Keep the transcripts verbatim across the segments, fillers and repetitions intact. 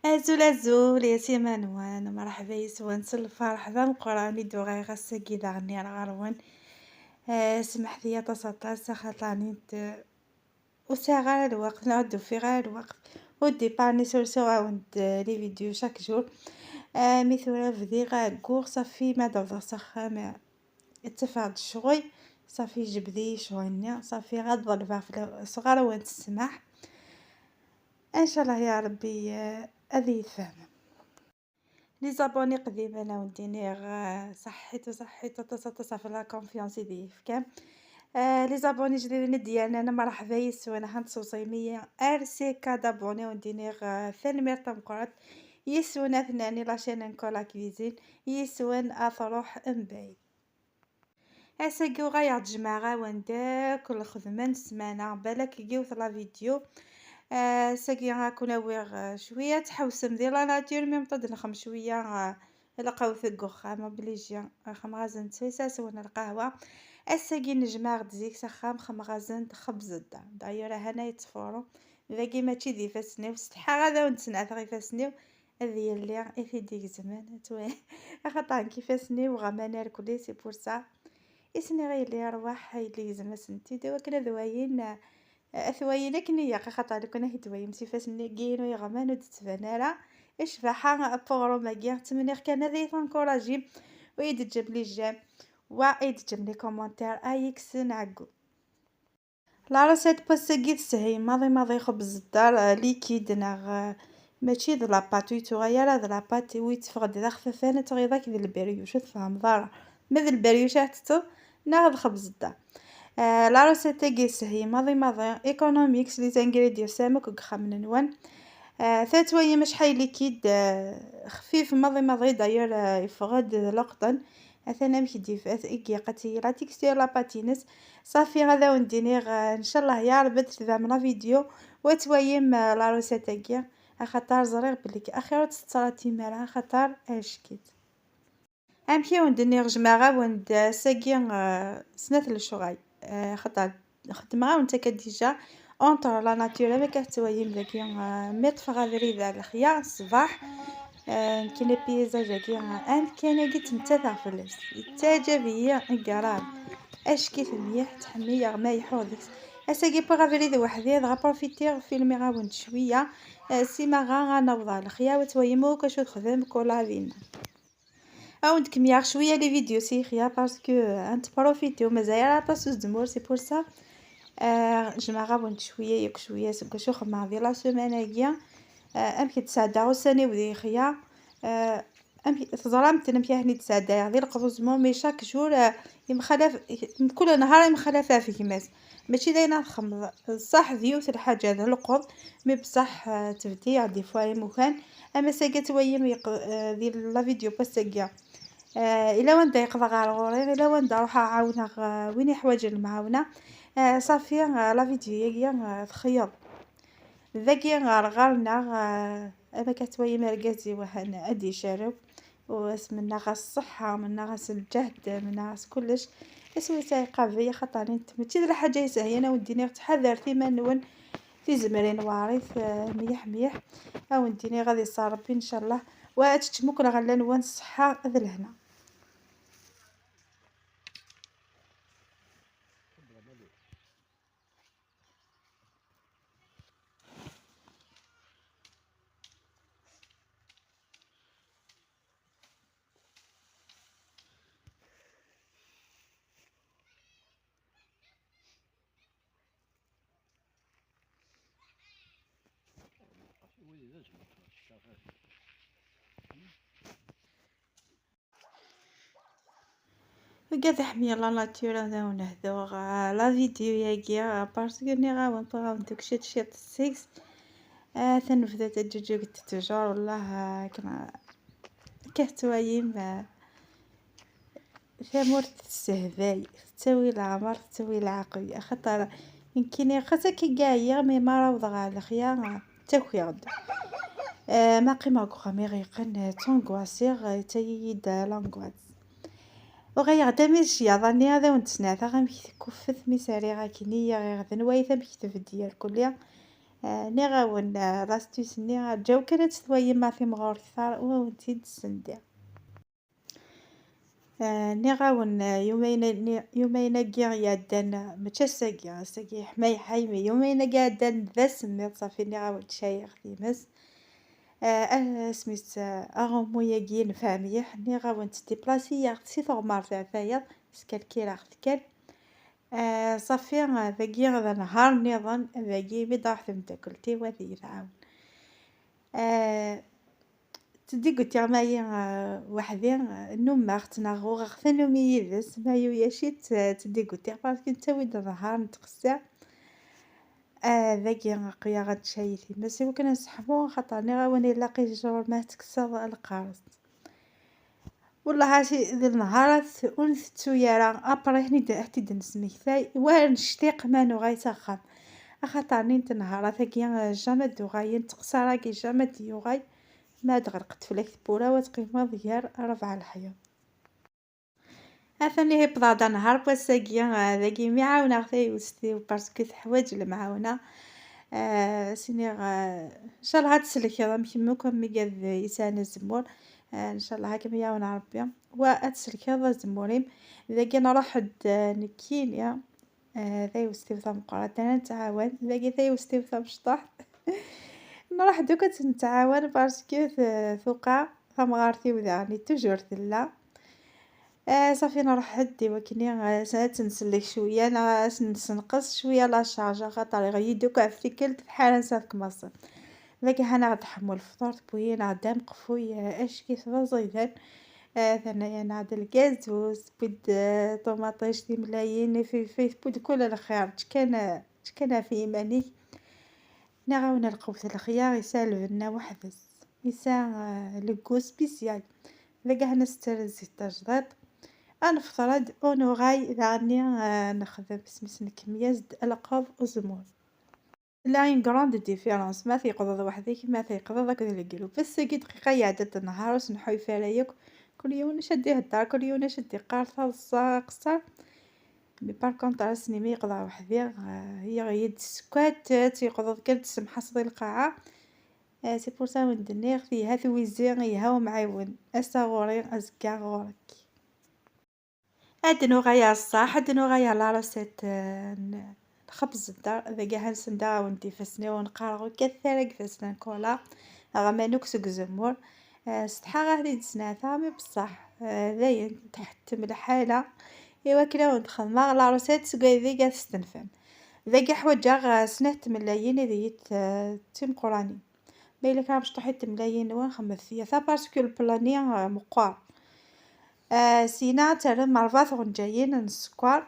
Azul, azul, ya simanwan, mṛeḥba yes-wen s lferḥ d ameqqran i d-uɣaleɣ ass-agi daɣen ar ɣer-wen. Eh, smeḥt-iyi aṭas, aṭas, axaṭer nit, eh, ur sɛiɣ ara lweqt, neɣ ur d-ufiɣ ara lweqt. Au départ-nni ssurseɣ-awen-d, eh, les vidéos chaque jour. Eh, mi tura bdiɣ ɛegguɣ, ṣafi ma d-awḍeɣ s axxam, eh, ttafeɣ-d ccɣel, ṣafi jebd-iyi ccɣel-nni, ṣafi ad ḍelbeɣ fell-, sɣur-wen ssmaḥ. Ncallah ya Ṛebbi, eh, ad iyi-tfehmem. Les abonnés qdimen, ad wen-d-iniɣ, eh, ṣaḥḥit u ṣaḥḥit aṭas, aṭas ɣef la confiance i d-iyi-tefkam. Eh, les abonnés jdiden i d-yernan, mṛeḥba yes-wen, ha nteṣṣewṣayem-iyi ar ces quatre abonnés, ad wen-d-iniɣ, eh, tanemmirt tameqqrant. Yes-wen ad t-nerni la chaîne Nkola Cuisine, yes-wen ad truḥ mebɛid. Ass-agi uɣaleɣ-d jemɛeɣ-awen-d akk lxedma n ssmana, balak yiwet la vidéo. Ah, ass-agi ad ken-awiɣ, ah, cwiya ad tḥewsem di la nature, mi meṭṭu ad nexdem cwiya, ah, lqahwa deg uxxam, obligé, ah, xemɣazen ttwisa swen lqahwa. Ass-agi nejmeɛ-d zik s axxam, xemɣazen d xebz da. D'ailleurs, ahana yettfuru. Dagi mačči d ifassen-iw, setḥaɣ ad awen-d-sneɛteɣ ifassen-iw, ad yelli i t-id-igezmen, ad twa-, axaṭer nekk ifassen-iw ɣman irkelli, c'est pour ça. I s-nniɣ i yelli rwaḥ, a yelli gezm-asen-t-id, i wakken ad wayin, ad t-wayin akken ilaq, axaṭer lukan ad t-id-twayemt ifassen-agi-inu yeɣman ur d-ttban ara. I ccbaḥa n uɣrum-agi, ttmenniɣ kan ad iyi-tencouragim, u ad iyi-d-teǧǧem les j'aime, wa ad iyi-d-teǧǧem les commentaires, a yi-kksen ɛeggu. La recette n wass-agi teshel maḍi maḍi, xebz ddar, eh, liquide neɣ, eh, mačči d la pâte, ur yettuɣal ara d la pâte, ur yetteffeɣ-d d axfafan, ad tɣiḍ akk d lberyuc, ur tfehmeḍ ara ma d lberyuc ara tetteḍ neɣ d xebz ddar. Eh, la recette-agi teshel maḍi maḍi, économique, les ingrédients tesɛam akk deg uxxam-nwen. Eh, tetwayem acḥal liquide, eh, xfif maḍi maḍi, d'ailleurs, eh, yeffeɣ-d d leqṭen. Atan amek i d-yif-, at-, i ilaq ad tili la texture, la pâte-ines. Ṣafi, ad awen-d-iniɣ, eh, ncallah ya Ṛebbi ad tebɛem la vidéo, u ad twayem, eh, la recette-agi, axaṭer ẓriɣ belli axir ur tt-tettṛatim ara, axaṭer ack-itt. Amek i wen-d-nniɣ, jemɛeɣ-awen-d ass-agi, eh, snat lecɣal, eh, axaṭer xedmeɣ-awen-tt akka déjà, entre la nature, am akka tettwalim dagi, eh, mi ṭṭfeɣ abrid ar lexya ṣṣbeḥ, eh, nekkini paysage-agi, eh, amkan-agi ttmettateɣ fell-as, yettaɛǧab-iyi i yeṛɛed, ack-it mliḥ, ttḥemmileɣ ma iḥuṛ deg-s. Ass-agi wwiɣ abrid weḥd-i, dɣa profitiɣ filmiɣ-awen-d cwiya, eh, sima ɣa ad naweḍ ar lexya, u ad twalim akk acu texdem kul dinna. Ad wen-d-kemmleɣ cwiya les vidéos si lexya, parce que ad nprofiti, mazal ara aṭas uzemmur, c'est pour ça, euh, jemɛeɣ-awen-d cwiya yakk cwiya seg wacu xedmeɣ di la semaine-agi, euh, amek i d-sɛeddaɣ ussan-iw di lexya, euh, amek, teẓram-ten amek i ten-id-sɛeddayeɣ di leqḍ uzemmur, mais chaque jour, euh, yemxalaf, mkul nehar yemxalaf ɣef gma-s. Mačči d ayen ad txemmeḍ, ṣṣaḥ d yiwet lḥaǧa d leqḍ, mi beṣṣaḥ, eh, tebdi-yaɣ des fois imukan. Am ass-agi ad twalim yeq-, eh, di la vidéo n wass-agi. Eh, ila wanda yeqḍa ɣer ɣur-i, ila wanda ruḥeɣ ɛawneɣ, eh, win iḥwaǧen lemɛawna. Eh, ṣafi, eh, la vidéo-yagi, eh, texyeḍ. Dagi ɣer ɣer-nneɣ, eh, am akka ad twalim argaz-iw ahan ad d-icerrew. U as-mennaɣ-as ṣṣeḥḥa, mennaɣ-as lǧehd, mennaɣ-as kullec. Iswi-s iqabel, axaṭer nit mačči d lḥaǧa yeshlan, ad wen-d-iniɣ ttḥadaret iman-nwen, tizemrin weɛrit, eh, mliḥ mliḥ. Ad wen-d-iniɣ ad iṣer Rebbi ncallah, wa ad teččem akk lɣella-nwen s ṣṣeḥḥa d lehna. Ugad ḥmiɣ la nature, ad awen-hduɣ, ah, la vidéo-yagi, ah, parce que nniɣ-awen, ṭṭuɣ-awen-d akk ciṭ ciṭ seg-s. Ah, tanebda d aǧuǧug d toujours, wallah, ah, akken, ah, akka tettwalim, ah, tamurt tessehbal, tettawi leɛmer, tettawi leɛqel, axaṭer nekkini xas akka i ɛyiɣ, mi ara awḍeɣ ɣer lexya, ah, ttakiɣ-d. Ah, ma qqimeɣ deg uxxam iɣ yeqqen, ah, ttungwasiɣ, ah, yettayi-yi-d, ah, l'angoisse. Uɣaleɣ-d armi d ccyaḍ-nni ad awen-d-sneɛteɣ amek tekuffet mi s-rriɣ akken i yiɣ iɣden, wayt amek tbedd irkelli. Ah, nniɣ-awen, ah, l'astuce-nni, rǧaw kan ad tt-twayem ar timɣur kter, u ad awen-tt-id-ssendiɣ. Ah, nniɣ-awen, ah, yumayen-, nni-, yumayen-agi iɛeddan, ah, mačči ass-agi, ass-agi yeḥma yeḥay, mais yumayen-agi iɛeddan d asemmiḍ, ṣafi nniɣ-awen ttcayiɣ times. Ah, asmi-s, ah, aɣummu-agi yenfeɛ mliḥ, nniɣ-awen ttdiplasiyeɣ-t si teɣmert ɣer tayeḍ, skalkireɣ-t kan. Ah, ṣafi, ah, dagi d anehhar nniḍen, dagi mi d-ruḥ temdakelt-iw ad iyi-tɛawen. Ah, ttdiguti mayi, ah, weḥd-i, ah, nnumeɣ-tt neɣ uɣeɣ tannumi yid-s, ma yuyac-itt, ah, ttdiguti, parce que nettawi-d anehhar n tqessa. Ah, dagi aql-aɣ ad ncay times i wakken ad nseḥmu, axaṭer nniɣ-awen ilaq ijjur ma tekkseḍ lqerẓ. Wellah a si-, d lnehara ur ntettu ara, après ad t-id-, ad t-id-nesmektay, war nectiq ma nuɣal s axxam. Axaṭer nint nnehara-tagi, eh, jamais d-uɣalen, ttqessar-agi jamais d-yuɣal, ma d-ɣelqet fell-ak tewwura, ad teqqimeḍ gar rrbeɛ leḥyuḍ. Atan ihi wwḍeɣ-d anehhar n wass-agi, eh, dagi mi ɛawneɣ tayewst-iw, parce que teḥwaǧ lemɛawna. Eh, s-iniɣ, eh, ncallah ad tselkeḍ am kemm akk am wigad yesɛan azemmur. Eh, ncallah ad kem-iɛawen Rebbi. Wa ad tselkeḍ azemmur-im. Dagi nruḥ-d, eh, nekkini, eh, tayewst-iw tameqqrant, ad nettɛawan. Dagi tayewst-iw tamecṭuḥt. Nruḥ-d akk ad nettɛawan parce que t-, tuqa tamɣart-iw daɣen, toujours tella. Eh, ṣafi nruḥ-d i wakken, eh, s-, ad tt-nsellek cwiya, neɣ ad s-nessenqes cwiya la charge, axaṭer iɣelli-d akk ɣef tikkelt tḥar ansa ad kem-aṣen. Dagi ha neɣ d-ḥemmu lefṭur, tewwi-aneɣ-d ameqfuy, eh, acek-it d aẓidan. Eh, terna-yaneɣ-d lgazuz, tewwi-d, eh, ṭumaṭic, timlayin, ifilfil, tewwi-d kul lxir. Ečč kan, eh, ečč kan ɣef yiman-ik. Nniɣ-awen lqut lexyar yesɛa lbenna weḥd-s. Yesɛa, eh, le goût spécial. Dagi ha netter zzit tajdiṭ. Ad nefṭer-d, u nuɣal daɣenni, eh, nexdem, isem-is, nkemmel-as-d lqeḍ uzemmur. Tella une grande différence ma tqeḍɛeḍ weḥd-k, ma tqeḍɛeḍ akked lgrup. Ass-agi dqiqa iɛedda-d nnehar, ur sneḥḥuyef ara yakk. Kul yiwen acu ad d-ihedder, kul yiwen acu ad d-iqqar, taḍsa, aqeṣṣer. Mais par contre, ass-nni mi yeqḍeɛ weḥd-i, eh, yiɣ-iyi-d skwat, ad tqeḍɛeḍ kan, tessemḥaseḍ i lqaɛa. Eh, c'est pour ça wen-d-nniɣ, yelha twizi, yelha umɛiwen. Ass-a ɣur-i, azekka ɣur-k. Ad nuɣal ɣer ṣṣeḥ, ad nuɣal ɣer la recette, eh, n lxebz n ddaṛ. Dagi ha nsendaɣ-awen-d ifassen-iw, neqqar-aɣ ur kkat ara deg ifassen n Kola, aɣaman akk seg uzemmur. Eh, setḥaɣ ad t-id-snata, mi beṣṣeḥ, eh, dayen, tḥettem lḥala. I wakken ad wen-d-xedmeɣ la recette seg waydi i testenfam. Dagi ḥwaǧeɣ, eh, snat tmellalin ad iyi-t, eh, d timeqqranin. Ma yella kra mecṭuḥ i temlayin-nwen, xedmet-t iyat-a, parce que le plat-nni, euh, meqqer. Euh, sina ad terrem rebɛa tɣenǧayin n sskeṛ.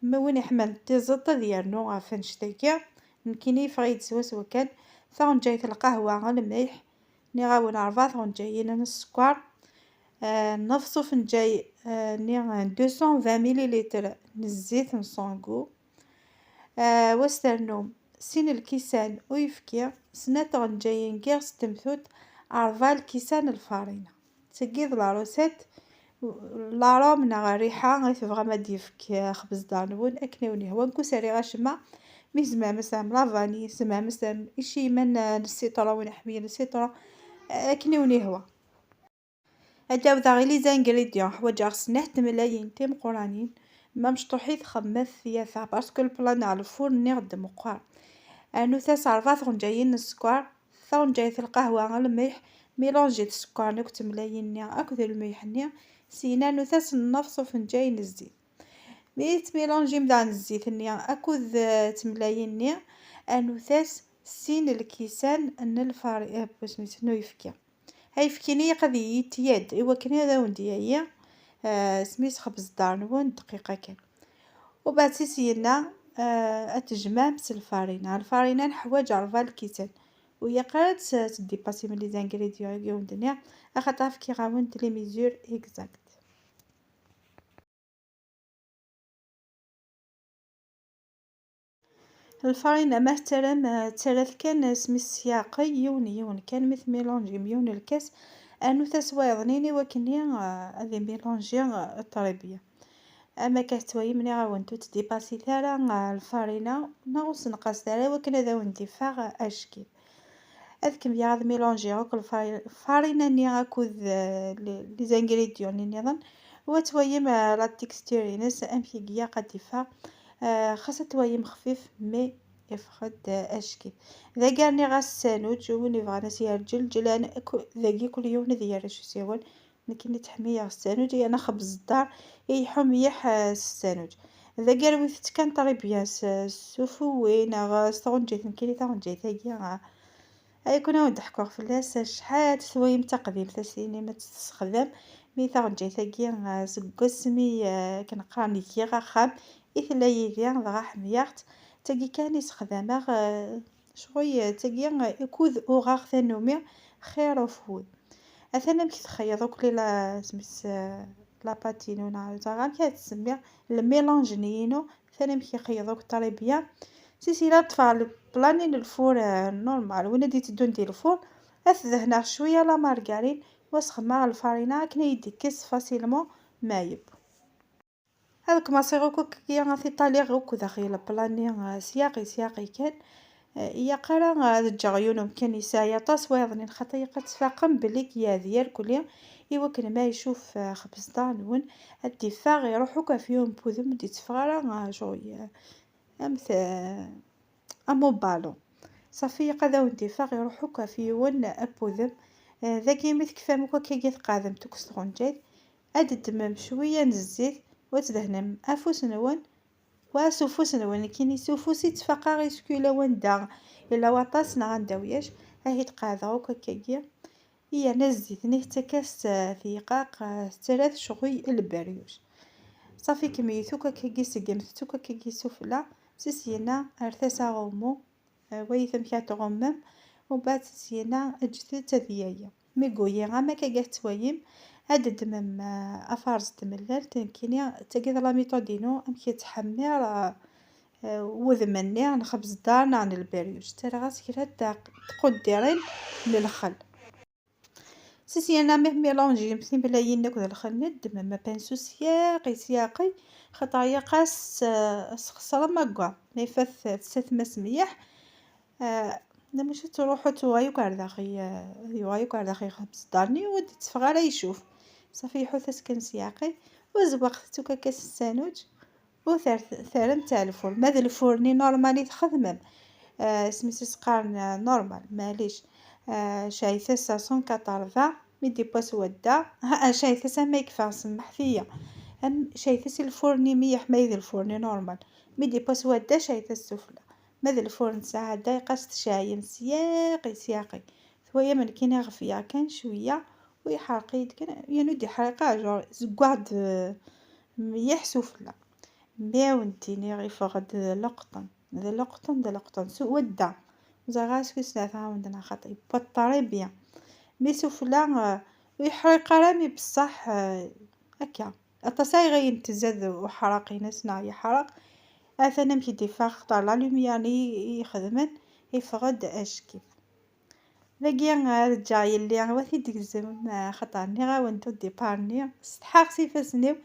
Ma win iḥemmlen tiẓeṭ ad yernu ɣef annect-agi. Nekkini yeffeɣ-iyi-d swaswa kan. Taɣenǧayt n lqahwa, lmelḥ. Nniɣ-awen rebɛa tɣenǧayin n sskeṛ. Euh, nefṣ ufenǧay, euh, nni deux cent vingt millilitres n zzit n sans goût. Ah, wa s-ternum sin lkisan n uyefki, snat tɣenǧayin n yiɣes n temtunt, rebɛa lkisan n lfarina. Tagi d la recette, l'arôme neɣ rriḥa i tebɣam ad d-yefk, eh, xbezḍar-nwen akken i wen-ihwa. Nekk ur s-rriɣ acemma, mi tzemrem ad s-terrem la vanille, tzemrem ad s-terrem iciman, eh, n citron, win iḥemmlen citron, eh, akken i wen-ihwa. Ad d-awdeɣ i les ingrédients, ḥwaǧeɣ snat tmellalin timeqqranin, ma mecṭuḥit xemmet iyat-a, parce que le plat-nni ɣer lfur nniɣ-d meqqer. Rnut-as rebɛa tɣenǧayin n sskeṛ, taɣenǧayt n lqahwa, lmelḥ, mélange-it sskeṛ-nni akked tmellalin-nni akked lmelḥ-nni, syin rnut-as nnefṣ ufenǧay n zzit. Mi tmélange-im daɣen zzit-nni akked, eh, tmellalin-nni, rnut-as sin lkisan n lfari-, eh, n uyefki. Ayefki-nni ilaq ad yili tiyyad i wakken ad awen-d-yayi, eh, isem-is xebzḍar-nwen dqiqa kan. Ubeɛd si syenna, eh, ad tejmɛem s lfarina. Lfarina neḥwaǧ rebɛa lkisan. Ur ilaq ara ad tt-, ad tdipassim les ingrédients i wen-d-nniɣ, axaṭer fkiɣ-awen-d les mesures exactes. Lfarina ma tettarram, eh, ttarat kan, eh, isem-is s yiɛeqqel, yiwen yiwen kan, mi tmélange-im yiwen lkas, rnut-as wayeḍ-nni i wakken, eh, ad imélange, eh, très bien. Ama akka tettwayim, nniɣ-awent ur ttdipasit ara, ah, lfarina, neɣ ur senqaset ara, i wakken ad awen-d-iffeɣ, ah, acekkif. Ad kemmleɣ ad mélanger akk lfari-, lfarina-nni akked, ah, les, les ingrédients nniḍen, u ad twayim, ah, la texture-ines, amek i ilaq ad d-iffeɣ. Ah, xas ad twayim xfif, mais iffeɣ-d, ah, acekkif. Dagi rniɣ-as ssanuǧ, win ibɣan ad s-yerr lǧelǧel, dagi kul yiwen ad yerr acu s-yehwan. Nekkini ttḥemmileɣ ssanuǧ, yerna xebz ddar ileḥḥu mliḥ, eh, s ssanuǧ. Dagi rwit-tt kan très bien s, s ufuwi neɣ s tɣenǧayt. Nekkini taɣenǧayt-agi, ah, ay kun awen-d-ḥkuɣ fell-as acḥal teswayem taqdimt, as-tinim ad tt-tessexdam. Mi taɣenǧayt-agi, ah, seg wasmi, ah, akken qqaren giɣ axxam i tella yid-i, dɣa ḥemleɣ-tt. D tagi kan i sexdameɣ, ah, Ccɣel tagi, eh, ukud uɣeɣ tannumi xir ufwud. Atan amek texyeḍ akk li la, smis, eh, la pâte-inu neɣ ẓer amek ara tsemmi, le mélange-nni-inu, atan amek ixeyeḍ akk très bien. Si sila ṭṭfeɣ le plat-nni n lfur, eh, normal, win ad d-iteddun di lfur, ad t-dehneɣ cwiya la margarine, u ad sxedmeɣ lfarina akken ad yi-d-ikkes facilement maɛyub. Ad kmaṣiɣ akk akkagi ad t-iṭaliɣ akk daxel plat-nni, eh, syaqi syaqi kan. Eh, ilaq ara, eh, ad ǧǧeɣ yiwen umkan yesɛi aṭas wayeḍnin, xaṭer ilaq ad tfaqem belli yeɛdi irkelli, i wakken ma icuf, eh, xebzḍar-nwen, ad d-iffeɣ iruḥ akk ɣef yiwen n wudem, ur d-itteffeɣ ara, eh, genre, eh, am t-, am ubalu. Ṣafi, ilaq ad awen-d-iffeɣ iruḥ akk ɣef yiwen n wudem. Eh, dagi mi tekfam akk akkagi tqeɛdem-t akk s tɣenǧayt, ad d-teddmem cwiya n zzit, u ad tdehnem afus-nwen, wa s ufus-nwen, nekkini s ufus i ttfaqeɣ, iskula wanda yella waṭas neɣ anda wiyac, ahi d-qeɛdeɣ akk akkagi. Yerna zzit-nni tettak-as, eh, tiyqaq, eh, tettarra-t ccɣel lberyuc. Ṣafi, kemmlet akk akkagi, segmet-tt akk akkagi sufella, si syenna rret-as aɣummu, eh, wayt amek ad tɣummem, u mbeɛd si syenna ǧǧet-tt ad yali. Mi yuli, am akka i tettwayim, ad d-teddmem, eh, afares n tmellalt, nekkini d tagi d la méthode-inu, amek i ttḥemmiɣ, eh, eh, wudem-nni n xebzḍar neɣ n lberyuc. Ttarraɣ-as kra n taq-, tquddirin n lxel. Si syenna mi tmilanjim timlayin akk d lxel-nni, ddmem apinsu syaqi syaqi, xaṭer ilaq ad s-, eh, sxeṣrem agga. Ma ifat tsatmas mliḥ, eh, d acu ad truḥ ad tuɣal akk ar daxel, eh, yuɣal akk ar daxel xebzḍar-nni, ur d-itteffeɣ ara icuf. Ṣafi, iḥut-as kan syaqi, u zewwqet-tt akk akka s ssanuǧ. U ter-, terremt ar lfur. Ma d lfur-nni normal i txedmem, eh, isem-is i s-qqaren, eh, normal, maɛlic, eh, cɛayet-as à cent quatre-vingts, mi d-iwwa s wadda, ha, cɛayet-as am ma yekfa, semmeḥt-iyi, am, cɛayet-as i lfur-nni mliḥ, ma d lfur-nni normal, mi d-iwwa s wadda, cɛayet-as sufella. Ma d lfur n ssaɛa-da, ilaq ad s-tceɛyem syaqi syaqi. Twayam nekkini ɣef ya kan cwiya, u yeḥreq-iyi-d kan, yernu d-iḥriq aɛjur, zewwaɣ-d, eh, mliḥ sufella. Mi awen-d-iniɣ iffeɣ-d d leqṭen, d leqṭen, d leqṭen, s wadda. Ẓriɣ ara s wis tlata ɛawden axaṭer yewwa très bien. Mi sufella, eh, ur yeḥriq ara, mi beṣṣeḥ, eh, akka. Aṭas ay ɣayen tezad uḥraq-ines neɣ yeḥreq. Atan amek i d-iffeɣ, xaṭer la lumière-nni i, i ixedmen, iffeɣ-d acekk-it. Dagi, eh, ad ǧǧeɣ yelli, wa t-id-gezmem, eh, xaṭer nniɣ-awen-d au départ-nni, setḥaɣ s ifassen-iw.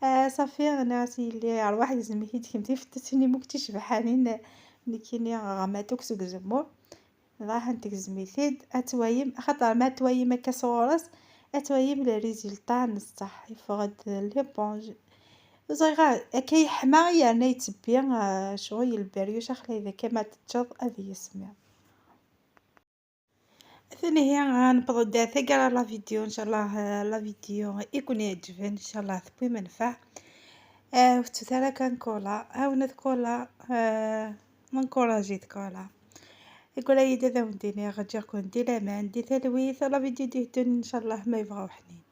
Eh, ṣafi, nniɣ-as i yelli, rwaḥ gezm-it-id kemm tifettasin-im akk d ticebḥanin, nekkini ɣeɣ-am-tt akk seg uzemmur. Dɣa ad tegzem-it-id, ad twayem, axaṭer ma twayem akka sɣur-s, ad twayem le résultat n ṣṣeḥ, yeffeɣ-d l'éponge. Ẓriɣ akka yeḥma yerna yettebbi, eh, ccɣel n lberyuc, axlay d akka ma teččeḍ ad yismiḍ. Atan ihi, ah, newweḍ-d ar taggara n la vidéo, ncallah, ah, la vidéo i ken-iɛeǧben, ncallah tewwim nnfeɛ. Ah, ur tettut ara kan Kola, ɛawnat Kola, ah, encouragit Kola. Yeggara-yi-d ad awen-d-iniɣ, ǧǧiɣ-ken di laman, di talwit, la vidéo d-iteddun, ncallah, ma yebɣa uḥnin.